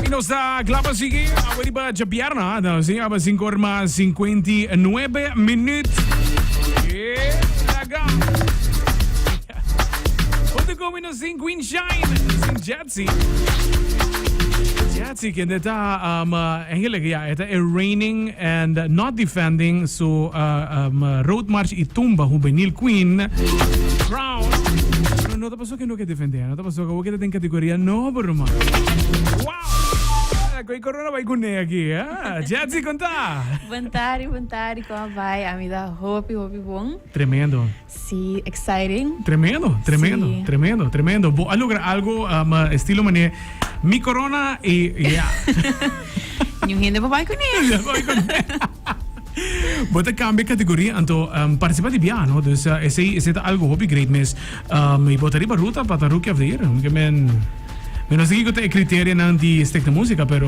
Y nos ta kla pa sigui awe riba djabierna, no, si, aba 5 or mas 59 minuut. Eh, laga. Ponte komi nos sin Queen Shine, sin Jetsi. Jetsi, kende ta um, eigenlijk ja, e ta e reigning and not defending su uh, um, Road March y Tumba Juvenil Queen Crown. Pero no ta paso que no ke defender, no ta paso que ta den categoria nobo, ruman. Wow! Koi corona bai kuné aki, eh? Jetsi, konta! Bon tardi, bon tardi, kon bai? Ami ta hopi, hopi bon. Tremendo. Sí, exciting. Tremendo, tremendo, Sí. tremendo, tremendo. Bo a logra algo um, estilo mane mi corona y ya. Niun hende por bai kuné. Ya bai kuné. Bo ta cambia categoria anto um, participa di bia, no? Dus uh, esei, esei ta algo hopi great mes. Um, y bo ta riba ruta pa ta Rookie of the Year. Ke men Mi no sé kiko ta e criterianan di Stichting Musica, pero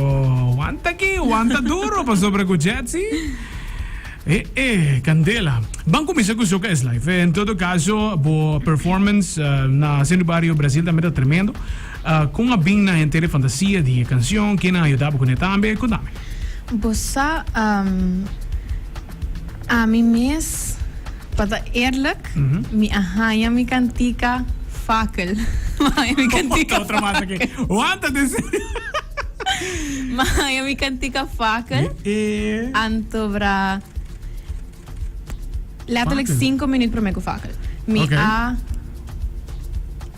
wanta aki, wanta duro pasobra ku Jetsi. E e, candela. Ban cuminsa cu Soca is Life. En todo caso, bo performance na Centro Barrio Brasil tambe ta tremendo. Con a bin na henter e fantasia di e cancion? Ken a ayuda bo cune tambe? Contame. Bo sa, ami mes, pa ta eerlijk, mi a haña mi cantica fakel. Mi a haña mi cantica Otro mas aki. Wanta te serio. Mi a haña mi cantica fakel. E. Anto bra letterlijk Fakel. cinco minuut prome cu fakel. Mi Ok. a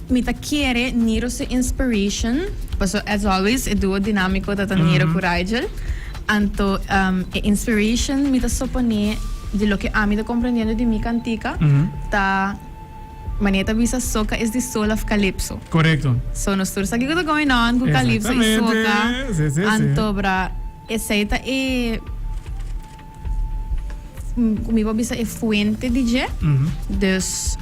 mi ta kere Niro su inspiration, paso as always e duo dinamico ta ta Niro cu Rigel. Anto um, e inspiration mi ta sopone di loke ami ta comprendiendo di mi cantica ta Manera ta bisa soca es di soul of calypso. Correcto. So nos tur sa kico ta going on cu calypso y soca. Exactamente. Si, si, si. Anto bra esey ta e cu mi por bisa e fuente di dje. Dus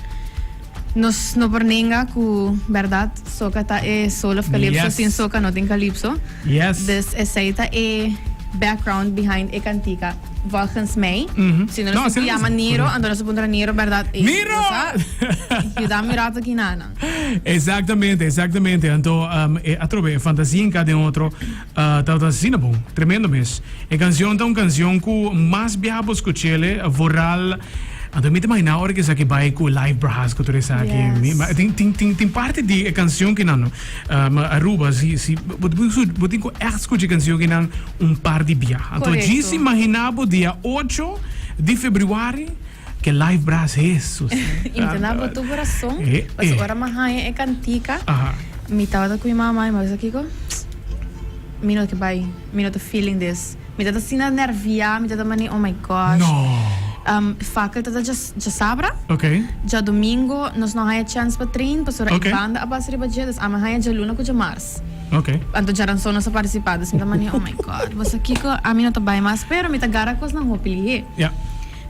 nos no por nenga cu berdad soca ta e soul of calypso. Yes. Sin soca no tin calypso. Yes. Dus esey ta e background behind e cantica. Volgens mij. Si no No, nos asina yama bisa. Niro, anto nos puntra Niro, berdad? Ey, Niro! bo sa, Yuda mi rato ki nana. Exactamente, exactamente. Anto, um, e atrobe, e fantasia en cada otro, uh, tabata asina bon. Tremendo mes. E cancion ta un cancion cu mas biaha bo scuchele, vooral, anto mi ta imagina ora cu esaki bai cu live brass cu tur esaki. Yes. Mi, ma tin, tin, tin, tin parti di e cancion ki nan, um, Aruba, si, si, bo, bo, bo tin cu echt scucha e cancion ki nan un par di biaha. Anto Correcto. djis imagina bo dia ocho di februari ke live brass Hesus. I mi ta na bo tur corazon, Eh, pasobra eh. ora mi a haña e cantica, Aha. mi tabata cu mi mama i mi a bisa kico? Mi no ke bai, mi no ta feeling this. Mi ta ta asina nervia, mi ta ta mane oh my gosh. No. Um, fakel ta ta djasabra. Ok. Djadomingo nos no haña chance pa train pasobra Ok. e banda a pasa riba dje, dus ami a haña djaluna cu djamars. Ok. Anto djaranson nos a partisipá, dus mi ta mane, oh my God, bo sa kiko? Ami no ta bai mas, pero mi ta gara kosnan hopi lihé. Ja.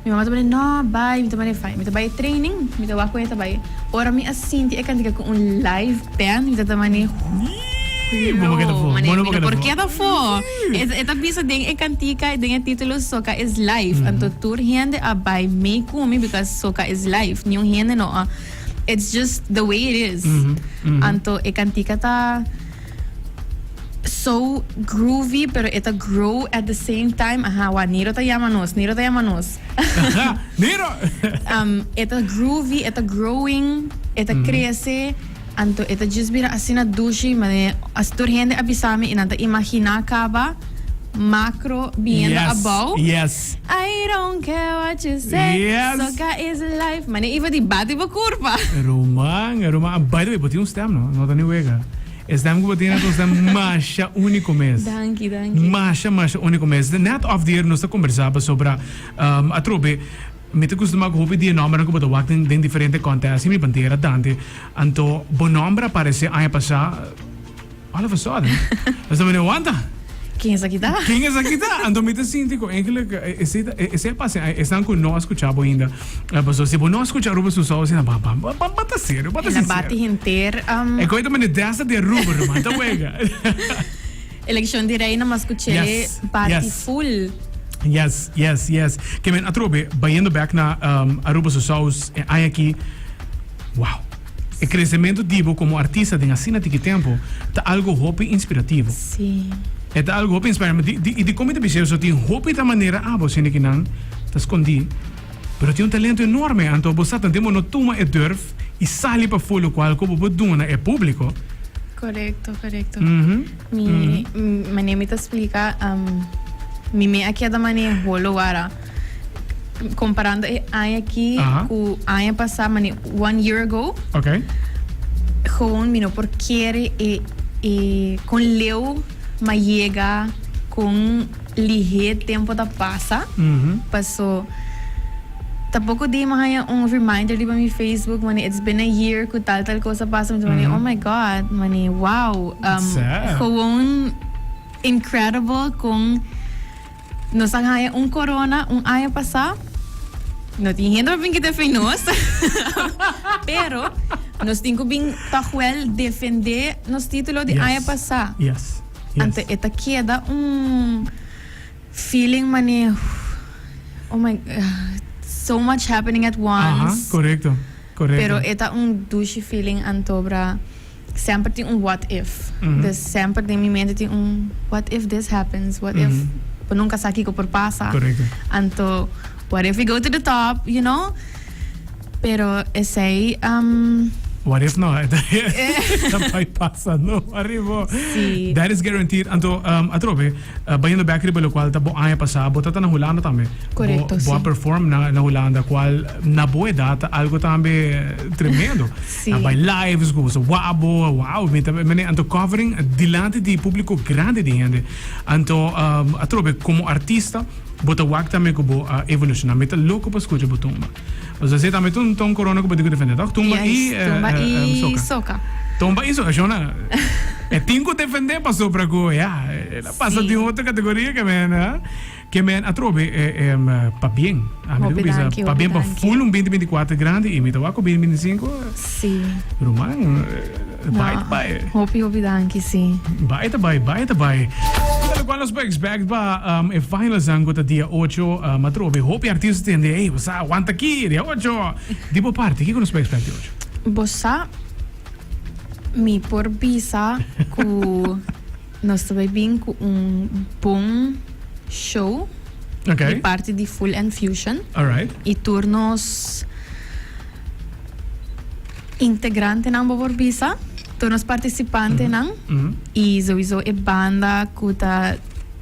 Mi mama ta mane, no, bai, mi ta mane, fine. Mi ta bai e training, mi ta wak kon e ta bai. Ora mi a sinti e kantika ku un live band, mi ta ta mane, Ii, bo no keda afó, mane, bo no mi no keda por afó. keda afó. E, e ta bisa den e kantika, den e título, Soca is life. Anto tur hende a bai mee ku mi because soca is life. Niun hende no a. It's just the way it is. Anto e cantica ta so groovy pero e ta grow at the same time. Aha, wa Niro ta yama nos, Niro ta yama nos. Niro! Um, e ta groovy, e ta growing, e ta crece. Anto e ta just bira asina dushi, mane as tur hende a bisa mi y nan ta imagina caba. macro biniendo Yes, abou. yes. I don't care what you say. Yes. Soca is life. Mane iba di bati bo curpa. Ruman, ruman. By the way, bo tin un stem no? No ta ni wega. E stem ku bo tin ta un stem masha unico mes. Danki, danki. Masha, masha unico mes. Net off the air nos ta conversa pasobra um, atrobe mi ta costuma ku hopi di e nombernan ku bo ta wak den, den diferente contest i mi bandera Dante. Anto bo nomber a aparece aña pasa All of a sudden, nos ta mira, wanta! Ken esaki ta? Ken esaki ta? Anto mi ta sinti ku eigenlijk esei ta, esei a pasa, esnan ku no a skucha bo ainda. Pasobra si bo no a skucha Aruba su sou asina, ba, ba, ba, ba ta serio, ba ta El a sincero. bati henter. E koe ta mane desta di Aruba, ruman, ta wega. Elekshon di Reina m'a skuch'é Yes, bati yes. full. Yes, yes, yes. Ke men atrobe, bayendo bek na Aruba su sous e aña aki, wow. E kresementu di bo komo artista den asina tiki tempu ta algu hopi inspirativo. Sí. E ta algu hopi inspirativo. Di, di, i dikon mi ta bisa eso? Tin hopi ta manera abo siendo ki nan ta skondí, pero tin un talento enorme. Anto bo sa tanten bo no tuma e durf i sali pafó lokual ku bo por duna e públiko. Korekto, korekto. Mhm. Mi, manera mi ta splika, mi me a keda manera holo wara. Comparando e aña aki cu aña pasa, mane one year ago. Okay. Gewoon mi no por kere e e con leu m'a yega, con lihe tempo ta pasa. Paso tapoco di m'a haña un reminder riba mi Facebook, mane it's been a year cu tal tal cos a pasa, mi ta mane oh my God, mane wow. Gewoon incredible con. Nos a haña un corona un aña pasá. No tin hende pa bin kita fe nos. Pero nos tin ku bin tòg wèl defendé nos título di aña pasá. Yes. Yes. Anto e ta keda un feeling manera, oh my, so much happening at Aha, once. korekto. Korekto. Pero e ta un dushi feeling antobra. Semper tin un what if. Dus semper den mi mente tin un what if this happens, what if bo nunca sa kico por pasa. Correcto. Anto what if we go to the top, you know? Pero esey um. What if no, ta bai pasa no aribo. Si. That is guaranteed. Anto um, atrobe, Bayendo bek riba lokual ta bo aña pasá, bo ta ta na Hulanda tambe. Korekto, Bo a si. perform na na Hulanda, kual na bo edat ta algo tambe tremendo. Si. A bai lives ku boso wou, wow, mi ta mene anto covering dilanti di públiko grandi di hende. Anto atrobe komo artista bo ta wak tambe ku bo a evolushoná. Mi ta loko pa skucha bo tumba. Pasobra esei tambe ta un ta un korona ku bo tin ku defendé, tòg? Tumba i Yes, tumba i soka. soka. Tumba i soka, shona. E tin ku defendé pasobra ku ya, el a pasa Sí. di un otro kategoria ke men, ah, ke men atrobe pabien. Ami ta Hopi ku bisa danki, hopi pabien pa danki. full un binti 24 grandi i mi ta wak ku binti 25, Sí. ruman, bai No, ta bai. hopi, hopi danki, sí. Bai ta bai, bai ta bai. Kiko lokual nos por expect pa um, e finals nan ku ta dia ocho, um, atrobe hopi artista tende, hey, bo sa, wanta aki, dia ocho. Di bo parti, kiko nos por expect dia ocho? Bo sa, mi por bisa ku nos ta bai bin ku un bon show Okay. di parti di Full and Fusion. Alright. I tur nos integrantenan bo por bisa, tur nos participantenan y sowieso e banda cu ta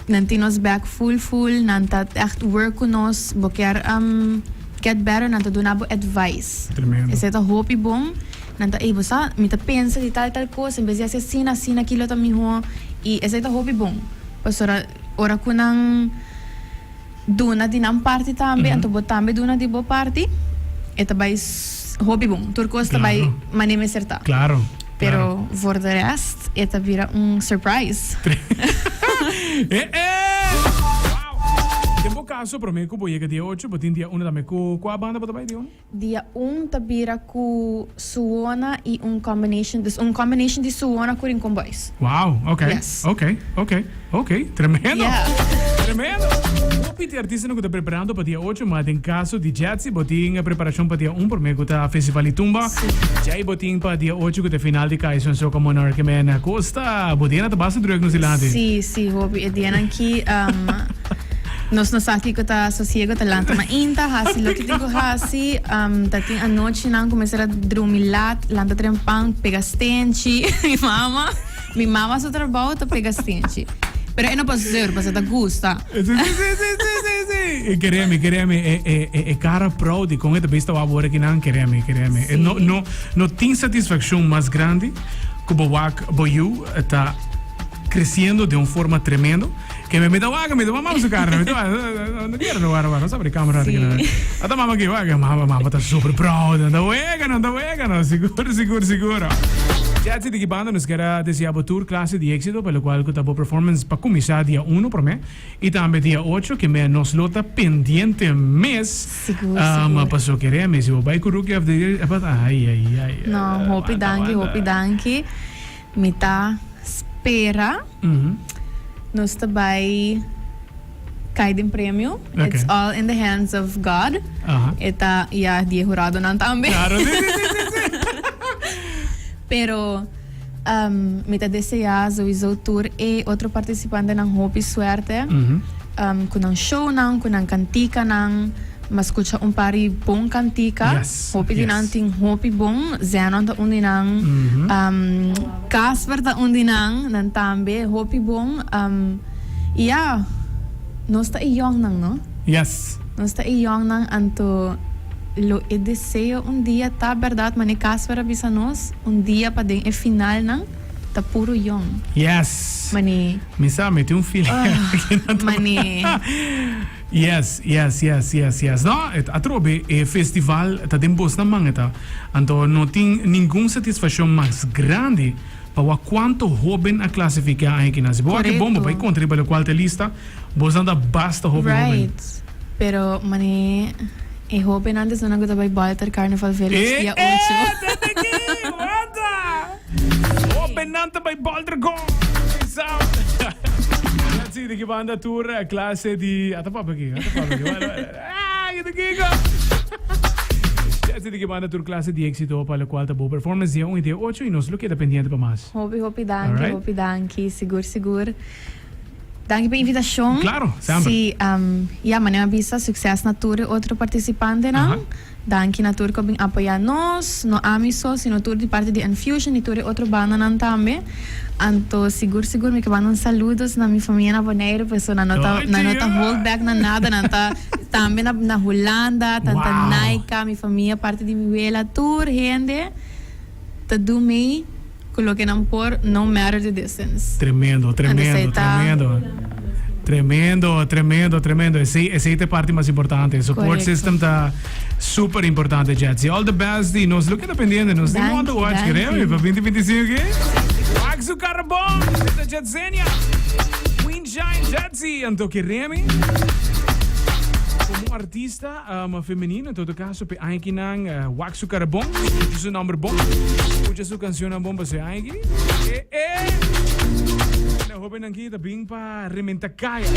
nan tin nos back full full, nan ta echt work cu nos, bo kier um get better nan ta duna bo advice. Tremendo. Esey ta hopi bon, nan ta ey bo sa mi ta pensa di tal tal cos en bes di haci asina asina kilo ta miho y esey ta hopi bon pasobra ora cu nan Duna di nan parti tambe, anto bo tambe duna di bo parti, e ta bai hopi bon. Tur kos ta bai manera mester ta. Claro. Pero voor de rest e ta bira un surprise. Eh eh! Wow! Den bo kaso prome ku bo yega dia ocho, bo tin dia uno tambe. Ku kua banda bo ta bai dia uno? Dia un ta bira ku Suona i un combination, dus un combination di Suona ku Rincon Boys. Wow, ok. Yes. Ok, ok, ok. Tremendo. Yeah. Tremendo. Hopi di artistanan ku ta preparando pa dia ocho, ma den kaso di Jetzy bo tin preparashon pa dia un promé ku ta Festival di Tumba. Si. Djei bo tin pa dia ocho ku ta final di Kaison Soca Monarch men Costa. Bo dianan ta basta druk nos dilanti. Si, si, hopi. E dianan ki um, Nos no sa kiko ta sosiego, ta lanta mainta, hasi loke tin ku hasi. Ta tin anochinan ku mester a drumi lat, lanta trempan, pega stenchi. Mi mama, mi mama su trabou ta pega stenchi. Pero e no por zeur, pasobra e ta gusta. Sí, sí, sí, sí, sí, sí, sí. E keremi, keremi, e, e, e, e cara proud di con e ta besta wak awor akinan, keremi, keremi. E no, no, no tin satisfaccion mas grandi cu bo wak bo yu ta creciendo den un forma tremendo. Ke mi ta wak, mi ta mama su cara, mi ta wak, no quiero no wak, no sabe di camera Sí. Ata mama ki wak, mama, mama ta super proud, no ta wega, no ta wega, no, sigur, sigur, sigur. Jetzy di ki banda nos kier a desea bo tur clase di exito pa locual cu ta bo performance pa cuminsa dia uno prome y tambe dia ocho ke me nos lo ta pendiente mes. Sigur, sigur. Paso kere mi si bo bay cu Rookie of the Year, ay, ay, ay. No, hopi danki, hopi danki. Mi ta spera nos ta bai kai den premio. It's all in the hands of God. E ta ya di e huradonan tambe. Claro, si, si, si, si. Pero mi ta desea souiso tur e otro participantenan hopi suerte cu nan shownan, cu nan cantikanan. M'a scucha un par di bon cantica. Yes, Hopi di nan yes. tin hopi bon. Zenon ta un di nan. Um, Casper ta un di nan. Nan tambe hopi bon. Um, y ya, nos ta e yongnan, no? Yes. Nos ta e yongnan, anto lo e deseo un dia ta berdad, mane Casper a bisa nos, un dia pa den e finalnan ta puro yong. Yes. Mane. Mi sa, mi tin un feeling. Ah, mane. Yes, yes, yes, yes, yes. No, et atrobe e festival ta den bos na man eta. Anto no tin ningun satisfaccion mas grandi pa wak cuanto hoben a clasifica aña kinan. Si bo wak e bon, bo bai contra riba locual ta e lista, bosnan ta basta hopi hoben. Right. Pero mane e hobennan ta esnan cu ta bai Balter Carnival Village E, dia e, ocho. tete aki! Wanta! Hobennan ta bai Balter Gol! Peace out! Let's see, di ki banda tur clase di... Ata papia aki, ata papia aki. Ah, kita kiko! Let's see, di ki banda tur clase di éxito pa locual ta bo performance dia 1 y dia 8 y nos lo keda pendiente pa mas. Hopi, hopi danki, Alright. hopi danki. Sigur, sigur. Danki pa e invitacion. Claro, semper. Si, um, ya, manera mi a bisa, succes na tur e otro participantenan. Aha. Danki na tur ku a bin apoyá nos, no ami so, sino tur di parti di Enfusion i tur e otro bandanan tambe. Anto sigur sigur mi ke manda un saludos na mi famia na Boneiru pasobra nan no ta nan no ta hold back na nada, nan ta tambe na na Hulanda, tanta Naika, mi famia parti di mi wela, tur hende ta do mei. Cu loke nan por, no matter the distance. Tremendo, tremendo, tremendo. Tremendo, tremendo, tremendo. Esey, esey ta e parti mas importante. Support Correcto. system ta super importante, Jetzy. All the best y nos lo keda pendiente. Nos tin Danki, want to watch, danki. creo, pa 2025 ke. Wak su carbon. Esta Jetsenia. Queen Shine Jetzy. Anto keremi. Como artista um, femenino, en todo caso, pe aña kinan, wak su cara bon, scucha su nomber bon, scucha su cancionnan bon pasobra e aña aki, e, e, e hobennan aki ta bin pa rementa caya.